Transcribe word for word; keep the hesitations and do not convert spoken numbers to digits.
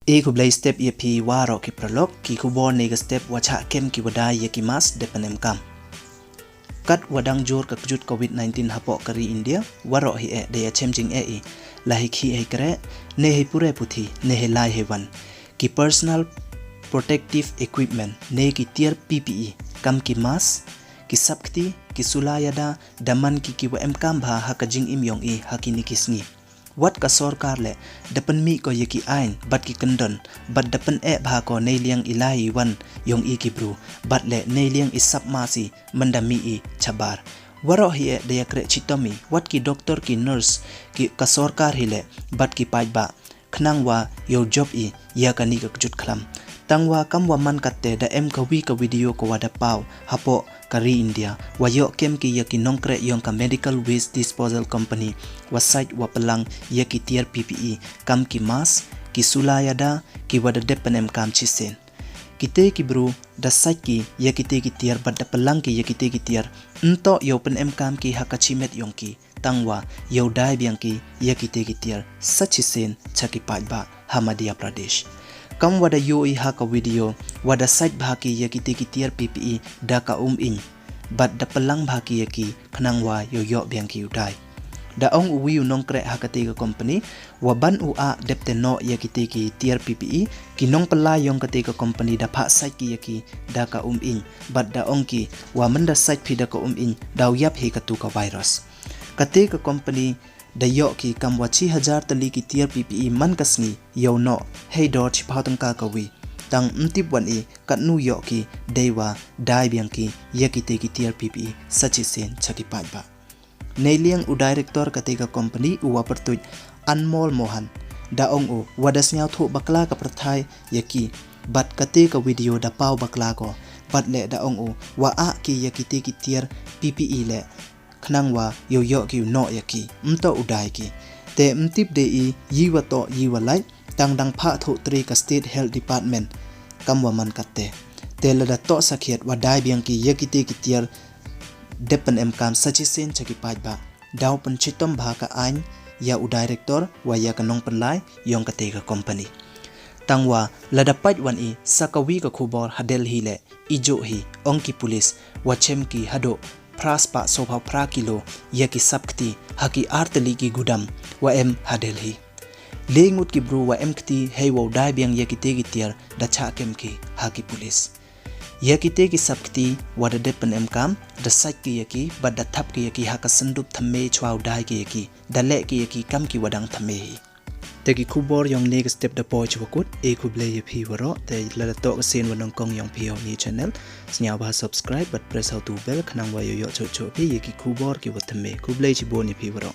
E khublei step ya phi waroh ki paralok, ki khubor ne ka step wa chah kem ki wa dai ya ki mask dep pynemkam. Kat wa dang jur ka kjut covid-19 hapoh ka ri India, waroh hi e da ya chem jingeh i, la hi khih hi kreh, ne hi pure puthi, ne hi lai hi wan. Ki personal protective equipment, ne ki tiar P P E, kam ki mask, ki sapkti, ki sula yada, da man ki ki wa emkam bha ha ka jingim yong i ha kini ki sngi. Wat ka sorkar le, da pynmih ko ya ki ain, bad ki kyndon, bad da pyneh bha ko nei liang i lai i wan yong i ki bru, bad le nei liang i sap mask i, man da mih i chabar. Waroh hi e da ya kreh chitom i, wat ki doktor, ki nurse, ki ka sorkar hi le, bad ki paidbah, khnang wa yow jop i ya kani ka kjut khlam. Tang wa kam wa man katte, da em ka wi ka video ka wa da paw hapoh ka ri India, wa yoh kem ki ya ki nongkreh yong ka Medical Waste Disposal Company, wa sait wa pynlang ya ki tiar P P E, kam ki mask, ki sula yada, ki wa da dep pynemkam chisien. Kite ki bru da sait ki ya kite ki tiar, bad da pynlang ki ya kite ki tiar, ntoh yow pynemkam ki ha ka chimet yong ki, tang wa yow dai biang ki ya kite ki tiar sa chisien cha ki paidbah ha Madhya Pradesh. Kam wa da yoh i ha ka video, wa da sait bha ki ya kite ki tiar P P E da ka um ing, bad da pynlang bha ki ya ki khnang wa yow yoh biang ki u dai. Da ong u wi u nongkreh ha kate ka company, wa ban u ah dep te noh ya kite ki tiar P P E, ki nongpynlai yong kate ka company da phah sait ki ya ki da ka um ing, bad da ong ki, wa man da sait phi da ka um ing, daw yap hi katu ka virus. Kate ka company da yoh ki kam wa chi hajar tylli ki tiar P P E man ka sngi, yow noh hei dor chiphaw tyngka ka wi. Tang ym tip wan i katnu yoh ki, dei wa dai biang ki ya kite ki tiar P P E sa chisien cha ki paidbah. Nei liang u director kate ka company, u wa pyrtuit Anmol Mohan, da ong u, wa da sngewthuh bakla ka pyrthai ya ki, bad kate ka video da paw bakla ko, bad le da ong u, wa ah ki ya kite ki tiar P P E le, khnang wa yow yoh ki u noh ya ki, ntoh u dai ki. Te ym tip de i yi wa toh yi wa lait, tang dang phah thuh tre ka State Health Department kam wa man katte. Te lada toh sakhiat, wa dai biang ki ya kite ki tiar dep pynemkam sa chisien cha ki paidbah, daw pynchitom bha ka ain ya u director wa ya ka nongpynlai yong kate ka company. Tang wa lada pait wan i sa ka wi ka khubor ha Delhi le, i juh hi, ong ki police, wa chem ki haduh phra spah sawphaw phra kilo ya ki sapkti ha ki ar tylli ki gudam wa em ha Delhi. Le ngut ki bru wa em kti hei wow dai biang ya kite ki tiar da chah kem ki ha ki police. Ya kite ki sapkti wa da dep pynemkam, da sait ki ya ki, bad da thap ki ya ki ha ka syndup thymme chwa u dai ki ya ki, da leh ki ya ki kam ki wa dang thymme hi. Te ki khubor yong ne ka step da poi chwa kut, e khublei ya phi waroh. Te lada toh ka sien wa nyngkong yong phi ha u ni channel, sngewbha subscribe bad press ha u tu bell, khnang wa yow yoh chok chok phi ya ki khubor ki wa thymme. Khublei chibun ya phi waroh.